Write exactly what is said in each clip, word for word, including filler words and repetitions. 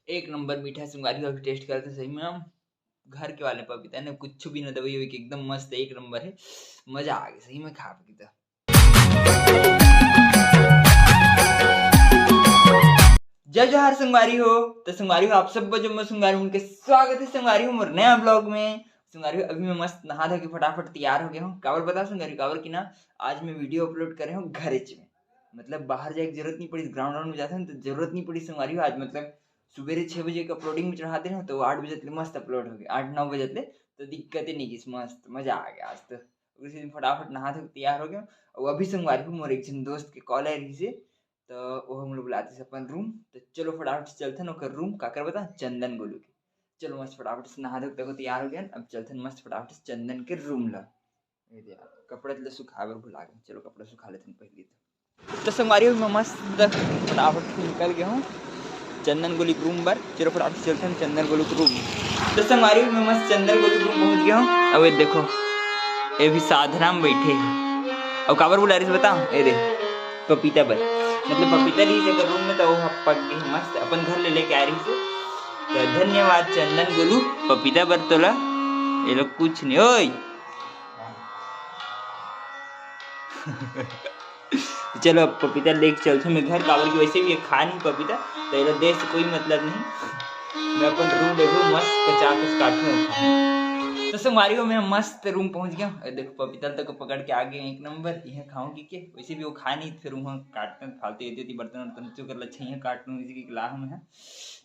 एक नंबर मीठा संगवारी हो, अभी टेस्ट करते सही में हम। घर के वाले पपीता ने कुछ भी ना दवाई होई के एकदम मस्त एक नंबर है, मजा आ गया सही में खा के तो। जय जोहार संगवारी हो। तो संगवारी हो, आप सब जम्मो संगवारी मन के स्वागत है संगवारी हो मोर नया ब्लॉग में। संगवारी हो, अभी मैं मस्त नहा धो के फटाफट तैयार हो गया हूँ। काबर बता संगवारी हो, काबर कि ना आज मैं वीडियो अपलोड करे हूँ घरेच में, मतलब बाहर जाए के जरूरत नहीं पड़ी, ग्राउंड राउंड में जाते हैं तो जरूरत नहीं पड़ी संगवारी हो। आज मतलब सुबेरे छः बजे के अपलोडिंग में चढ़ा दे रहे हो तो आठ बजे तक मस्त अपलोड हो गया, आठ नौ बजे तक तो दिक्कत ही नहीं किस, मस्त मजा आ गया आज तो। उसी दिन फटाफट नहा धो के तैयार हो गया। और अभी संगवारी हो, मोर एक झन दोस्त के कॉल आए रही से, तो वो हम लोग बुलाते से अपन रूम। तो चलो फटाफट से चलथन ओकर रूम, काकर बता, चंदन गोलू के। चलो मस्त फटाफट से नहा धो के देखो तैयार हो गया, अब चलथन मस्त फटाफट से चंदन के रूम ला। ये दे यार, कपड़ा तो सुखाए बर भुला गए, चलो कपड़ा सुखा लेथन पहले तो। तो संगवारी हो, मैं मस्त फटाफट से निकल गया हूँ चंदन गोलू के रूम बर। चलो फटाफट से चलथन चंदन गोलू के रूम। तो संगवारी हो, मैं मस्त चंदन गोलू के रूम पहुँच गया हूँ। अब ये देखो, ये भी साधना में बैठे हैं। अब काबर बुला रही बताओ, ये दे पपीता बर, मतलब पपीता रही से रूम में तो वो पक गई मस्त, अपन घर ले लेके आ रही से। तो धन्यवाद चंदन गोलू पपीता बर तोला, ये लोग कुछ नहीं ओए। चलो अब पपीता लेके चलते मैं घर, काबर कि वैसे भी ये खा नहीं पपीता, तो ये लोग देश से कोई मतलब नहीं। मैं अपन रूम देखो मस्त पचास कुछ काटूँ। तो संगवारी हो, मैं मस्त रूम पहुंच गया। ये देखो पपीता तक पकड़ के आ गए एक नंबर, ये खाऊंगी के, वैसे भी वो खा नहीं, फिर वहाँ काटते हैं फालतू, ये देती बर्तन वर्तन चुकर लच्छा, ये काट लूँ इसी की लाह में है।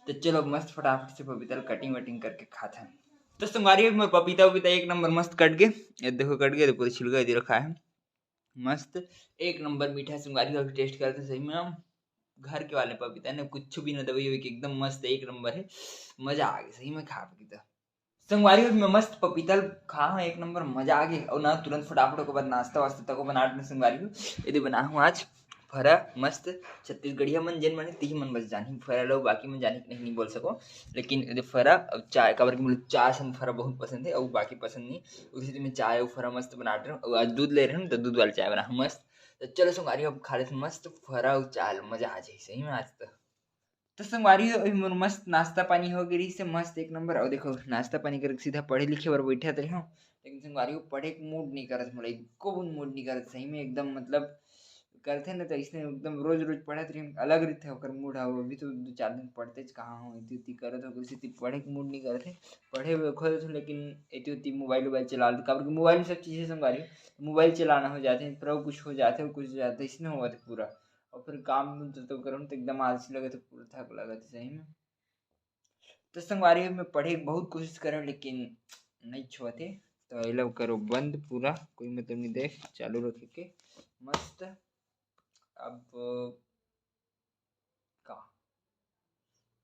तो चलो अब मस्त फटाफट से पपीता कटिंग वटिंग करके खाते हैं। तो संगवारी हो, मैं पपीता उपीता एक नंबर मस्त कट गए, ये देखो कट गए, तो पूरे छिलका इधर रखा है। मस्त एक नंबर मीठा संगवारी हो, अभी टेस्ट करते सही में हम। घर के वाले पपीता ने कुछ भी ना दवाई होई के एकदम मस्त एक नंबर है, मजा आ गया सही में खा पपीता। संगवारी हो, मैं मस्त पपीता खा हूँ एक नंबर, मजा आ गया। और ना तुरंत फटाफट ओकर बाद नाश्ता वास्ता तको बना डरेंव संगवारी हो। ये दे बना हूँ आज फरा मस्त छत्तीसगढ़िया मन जेन माने तिही मन बस जानही फरा लो, बाकी मन जानही कि नहीं, नहीं बोल सको। लेकिन ये दे फरा अब चाय, काबर कि मुझे चाय सन फरा बहुत पसंद है और बाकी पसंद नहीं। उसी दिन मैं चाय और फरा मस्त बना डरेंव और आज दूध ले रहेंव तो दूध वाला चाय बना हूँ मस्त। तो चलो संगवारी हो, अब खा लेते मस्त फरा और चाय, मजा आ जाए सही में आज तो। तो संगवारी हो, अभी मोर मस्त नाश्ता पानी हो गई रहिस हे, मस्त एक नंबर। और देखो नाश्ता पानी करके सीधा पढ़े लिखे बर बैठत रहेंव, लेकिन संगवारी हो पढ़े के मूड नहीं करत, मोला एको बूंद मूड नहीं करत सही में एकदम, मतलब करथे ना तो इसने एकदम रोज रोज पढ़त रही, अलग रहिथे ओकर मूड हा। अभी तो दो चार दिन पढ़ते च कहाँ हो, इति उति करत हो, किसी पढ़े के मूड नहीं करत हे। पढ़े बर खोलत हूँ लेकिन इति उति मोबाइल उबाइल चला लेथे, काबर कि मोबाइल में सब चीजें संगवारी हो, मोबाइल चलाना हो जाथे, फिर कुछ हो जाथे, कुछ हो जाथे, इसने होवत हे पूरा। और फिर काम तो, तो करूँ तो एकदम आलसी लगे, तो पूरा थक लगे थे सही में। तो संगवारी हो, मैं पढ़े के बहुत कोशिश करेंव लेकिन नहीं छुअत हे। तो एला करो बंद पूरा, कोई मतलब नहीं, देख चालू रखे के मस्त। अब का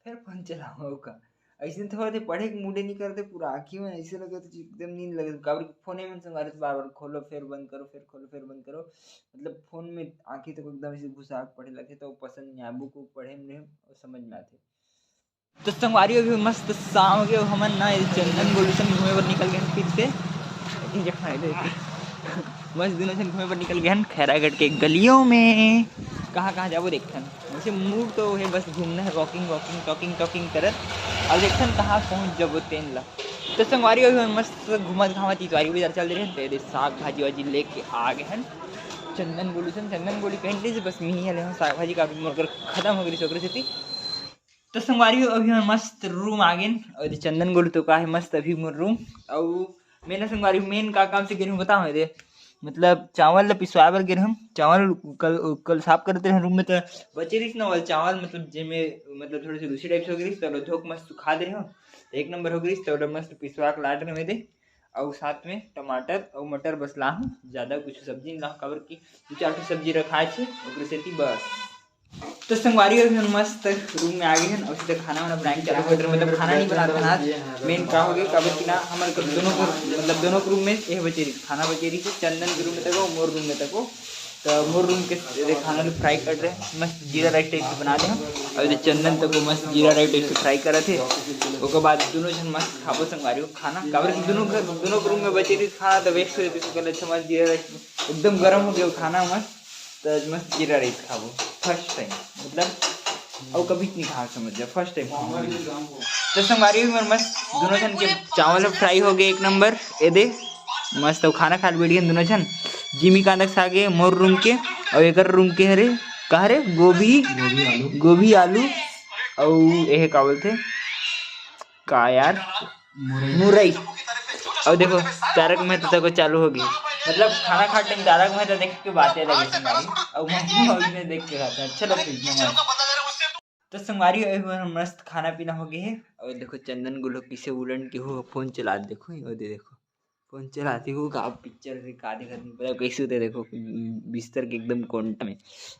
फिर फोन चलाओ का, ऐसे तो होते पढ़े के मूडे नहीं करते, पूरा आँखी में ऐसे लगे तो एकदम नींद लगे, काबर कि फोने में संगवारी हो बार बार खोलो फिर बंद करो, फिर खोलो फिर बंद करो, मतलब फोन में आँखी तक एकदम ऐसे घुसा के पढ़े लगे तो पसंद नहीं आए, बुक उक पढ़े में रहे और समझ में आते। तो संगवारी हो, अभी मस्त शाम हो गए, हमन ना ये चंदन गोलू सन घूमे बर निकल गए हैं फिर से। ये खाए दे। मस्त दोनों सन घूमे बर निकल गए हैं खैरागढ़ के गलियों में। कहाँ कहाँ जाबो देखथन, वैसे मूड तो है बस घूमना है, वॉकिंग वॉकिंग टॉकिंग टॉकिंग करत। अब देखथन कहाँ पहुँच जाबो तेन ला। तो संगवारी हो, अभी हमन मस्त घूमत घामत इतवारी बाजार चल दे रहे हैं, तो ये दे साग भाजी वाजी लेके आ गए हैं चंदन गोलू सन। चंदन गोलू कहीं ले बस मिही ले साग भाजी का मोर कर खत्म हो गई ओकरे सेती। तो संगवारी हो, अभी मैं मस्त रूम आ गेन और ये चंदन गोलू तो का है मस्त अभी मोर रूम। और मैं ना संगवारी मेन का काम से गिर हूँ बताओ दे, मतलब चावल ला पिसवाए बर गिर हम, चावल कल कल साफ करते रहे रूम में तो बचे रहिस ना वाला चावल, मतलब जेमे मतलब थोड़े से रूसी टाइप से हो गई, तो धोक मस्त सुखा दे रहे हो, एक नंबर हो गई। तो मस्त पिसवा के लाट रहे दे और साथ में टमाटर और मटर बस ला हूँ, ज़्यादा कुछ सब्जी नहीं ला हूँ, काबर कि दो चार ठो सब्जी रखा है ओकरे सेती बस। तो संगवारी अभी हम मस्त रूम में आ गए हैं और सीधा खाना वाना बनाएंगे चालू कर, मतलब खाना नहीं बनाते हैं आज। मेन का हो गया काबर कि ना हमारे दोनों को, मतलब दोनों के रूम में यह बचे रही, खाना बचे रही थी चंदन के रूम में तको, मोर रूम में तको। तो मोर रूम के ये खाना लोग फ्राई कर रहे हैं, मस्त जीरा राइस टाइप से बना रहे हैं। और ये चंदन तको मस्त जीरा राइस टाइप से फ्राई करत हे। ओकर बाद दोनों झन मस्त खाबो संगवारी हो खाना, काबर कि दोनों घर, दोनों के रूम में बचे रही खाना तो वेस्ट हो जाती, तो कहले अच्छा मस्त जीरा राइस एकदम गरम हो गया खाना मस्त। तो आज मस्त जीरा राइस खाबो फर्स्ट टाइम, मतलब अउ कभी नहीं खा, समझ जा, फर्स्ट टाइम। तो संगवारी हो, मोर मस्त दोनों झन के चावल फ्राई हो गए एक नंबर। ये दे मस्त, अउ खाना खा बैठ गए दोनों झन। जिमी कांदक साग है मोर रूम के, अउ एकर रूम के हरे का हरे, गोभी, गोभी आलू। गोभी आलू, अउ ये का बोलथे का यार, मुरई। मुरई। अउ देखो, तारक मेहता तक चालू हो गई। मतलब खाना खाते टाइम तारक मेहता देख के बातें लगे संगवारी। अउ मैं अभी मैं देख के खाता, अच्छा लगता है इतना मस्त। तो संगवारी, अभी हमारा मस्त खाना पीना हो गया है। अउ देखो चंदन गुलो किसे उड़न के हो फोन चला, देखो ये दे, देखो फोन चलाती हो का, पिक्चर से का दिखत नहीं पता कैसे होते, देखो बिस्तर के एकदम कोंटा में।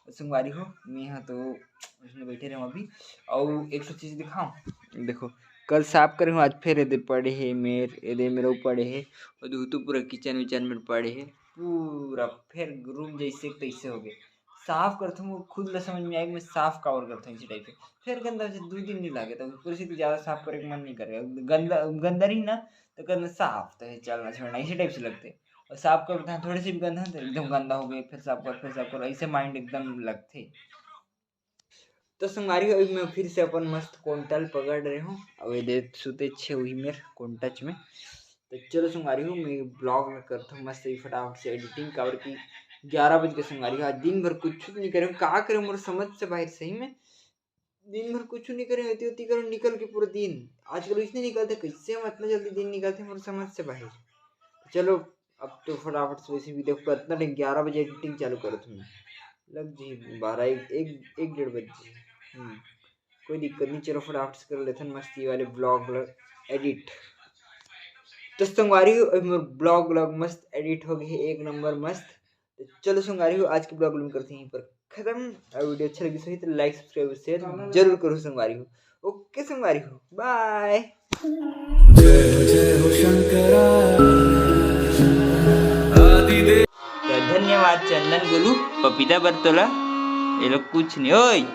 संगवारी हो, मैं यहाँ तो उसमें बैठे रहूँ अभी। अउ एक ठो चीज दिखाऊं, देखो कल साफ करे हूँ, आज फिर एदे पड़े है मेर, एदे मेर पड़े है, और दूतू पूरा किचन विचन में पड़े है, पूरा फिर रूम जैसे तैसे हो गए। साफ करथूँ, वो खुद ला समझ में आए कि मैं साफ काबर करथूँ इसी टाइप से। फिर गंदा हो जाए, दो दिन नहीं लागे, तो पूरे से ज्यादा साफ करे के मन नहीं करे। गंदा, गंदा रही ना, तो गंदा साफ तो है, चलना छोड़ना इसी टाइप से लगते। और साफ करते हैं थोड़े से भी गंदा, तो एकदम गंदा हो गए, फिर साफ कर, फिर साफ कर, ऐसे माइंड एकदम लगते। तो संगवारी हो, अभी मैं फिर से अपन मस्त कोंटल पकड़ रहे हूँ। अब ये दे सुते छे वही मेर कोंटच में। तो चलो संगवारी हो, मैं ब्लॉग करता हूँ मस्त ही फटाफट से एडिटिंग, काबर कि ग्यारह बज के संगवारी हो। आज दिन भर कुछ नहीं करे, का करे, मोर समझ से बाहर सही में। दिन भर कुछ नहीं करे, होती होती करो निकल के पूरा दिन। आजकल इसने निकलते, कैसे हम इतना जल्दी दिन निकलते, मोर समझ से बाहर। चलो अब तो फटाफट से वैसे भी देखो, इतना टाइम, ग्यारह बजे एडिटिंग चालू करो तुमने, लग जी बारह, एक, एक, एक डेढ़ बज जी। हम्म, कोई दिक्कत नहीं, चलो फटाफट से कर लेते हैं मस्ती वाले ब्लॉग एडिट। तो संगवारी हो, अब मोर ब्लॉग व्लॉग मस्त एडिट हो गए, एक नंबर मस्त। तो चलो संगवारी हो, आज के ब्लॉग में करते हैं यहीं पर खत्म। और वीडियो अच्छा लगी सही तो लाइक, सब्सक्राइब, शेयर जरूर करो संगवारी हो। ओके संगवारी हो, बाय। जय जय हो शंकरा। तो धन्यवाद चंदन गोलू, पपीता बर तोला ये लोग कुछ नहीं ओए।